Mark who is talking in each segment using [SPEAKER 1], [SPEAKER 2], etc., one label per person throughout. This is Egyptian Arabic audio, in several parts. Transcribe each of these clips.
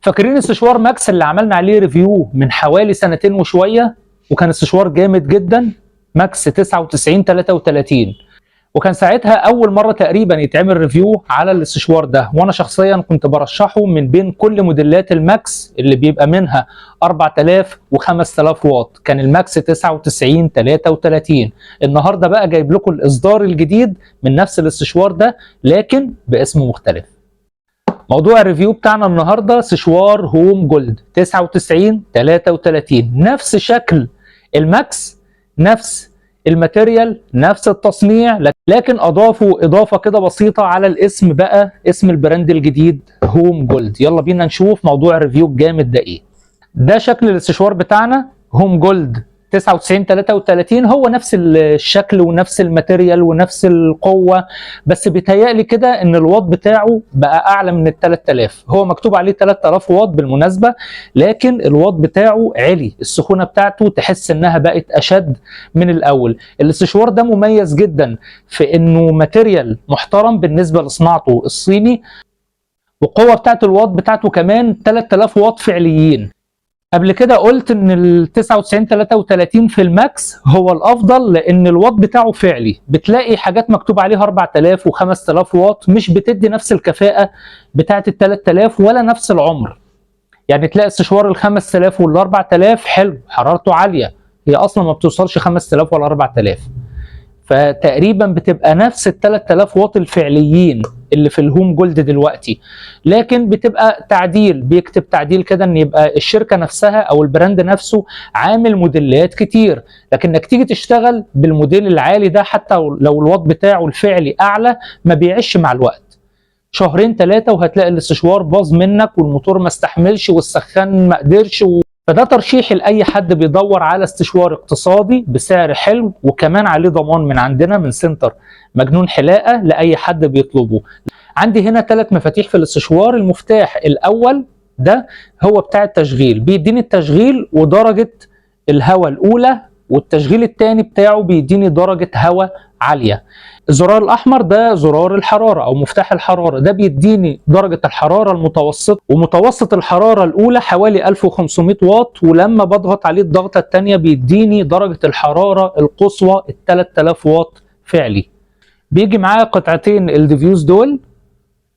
[SPEAKER 1] فاكرين السشوار ماكس اللي عملنا عليه review من حوالي سنتين وشوية، وكان السشوار جامد جدا، ماكس 99 33، وكان ساعتها اول مرة تقريبا يتعمل review على الاستشوار ده، وانا شخصيا كنت برشحه من بين كل موديلات الماكس اللي بيبقى منها 4000 و5000 واط، كان الماكس 99 33. النهارده بقى جايب لكم الاصدار الجديد من نفس الاستشوار ده لكن باسم مختلف. موضوع ال review بتاعنا النهارده سشوار هوم جولد 99 33، نفس شكل الماكس، نفس ال material، نفس التصنيع، لكن اضافوا اضافه كده بسيطة على الاسم، بقى اسم ال brand الجديد هوم جولد. يلا بينا نشوف موضوع ال review الجامد ده ايه. ده شكل الاستشوار بتاعنا هوم جولد 99 33، هو نفس الشكل ونفس ال material ونفس القوه، بس بيتهيألي كده ان الواط بتاعه بقى اعلى من ال 3000. هو مكتوب عليه 3000 واط بالمناسبة، لكن الواط بتاعه عالي، السخونه بتاعته تحس انها بقت اشد من الاول. الاستشوار ده مميز جدا في انه material محترم بالنسبة لصناعته الصيني، والقوه بتاعت الواط بتاعته كمان 3000 واط فعليين. قبل كده قلت ان ال 99 33 في الماكس هو الافضل لان الواط بتاعه فعلي. بتلاقي حاجات مكتوب عليها 4000 و5000 واط مش بتدي نفس الكفاءة بتاعه ال 3000 ولا نفس العمر. يعني تلاقي استشوار ال 5000 وال 4000 حلو، حرارته عالية، هي اصلا ما بتوصلش 5000 ولا 4000، فتقريبا بتبقى نفس ال 3000 واط الفعليين اللي في الهوم جولد دلوقتي، لكن بتبقى تعديل، بيكتب تعديل كده ان يبقى الشركة نفسها او ال brand نفسه عامل موديلات كتير. لكن انك تيجي تشتغل بالموديل العالي ده حتى لو الواط بتاعه الفعلي اعلى ما بيعيش مع الوقت، شهرين ثلاثة وهتلاقي الاستشوار باظ منك والموتور ما استحملش والسخان ما قدرش. فده ترشيحي لاي حد بيدور على استشوار اقتصادي بسعر حلو وكمان عليه ضمان من عندنا من سنتر مجنون حلاقه لاي حد بيطلبه. عندي هنا 3 مفاتيح في الاستشوار. المفتاح الاول ده هو بتاع التشغيل، بيديني التشغيل ودرجة الهواء الاولى، والتشغيل الثاني بتاعه بيديني درجه هواء عالية. الزرار الاحمر ده زرار الحرارة او مفتاح الحرارة، ده بيديني درجه الحرارة المتوسط، ومتوسط الحرارة الاولى حوالي 1500 واط، ولما بضغط عليه الضغطه الثانية بيديني درجه الحرارة القصوى ال 3000 واط فعلي. بيجي معاه قطعتين ال diffuse دول،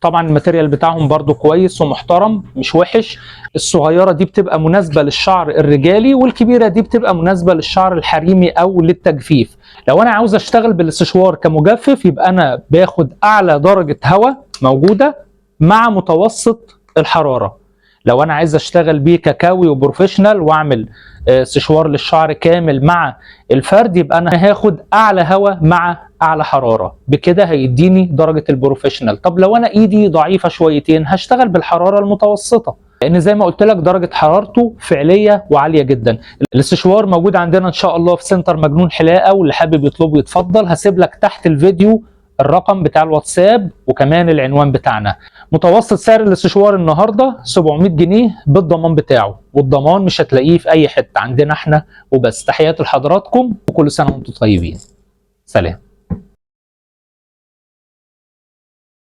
[SPEAKER 1] طبعا ال material بتاعهم برضو كويس ومحترم مش وحش. الصغيرة دي بتبقى مناسبة للشعر الرجالي، والكبيرة دي بتبقى مناسبة للشعر الحريمي او للتجفيف. لو انا عاوز اشتغل بالاستشوار كمجفف يبقى انا باخد اعلى درجه هواء موجودة مع متوسط الحرارة. لو انا عايز اشتغل بيه ككاوي و professional واعمل استشوار للشعر كامل مع الفرد يبقى انا هاخد اعلى هواء مع اعلى حرارة، بكده هيديني درجه ال professional. طب لو انا ايدي ضعيفة شويتين هشتغل بالحرارة المتوسطة، لان زي ما قلت لك درجه حرارته فعليه وعاليه جدا. الاستشوار موجود عندنا ان شاء الله في سنتر مجنون حلاقه، واللي حابب يطلبه يتفضل. هسيب لك تحت الفيديو الرقم بتاع الواتساب وكمان العنوان بتاعنا. متوسط سعر الاستشوار النهارده 700 جنيه بالضمان بتاعه، والضمان مش هتلاقيه في اي حتة، عندنا احنا وبس. تحياتي لحضراتكم وكل سنة وانتم طيبين. سلام.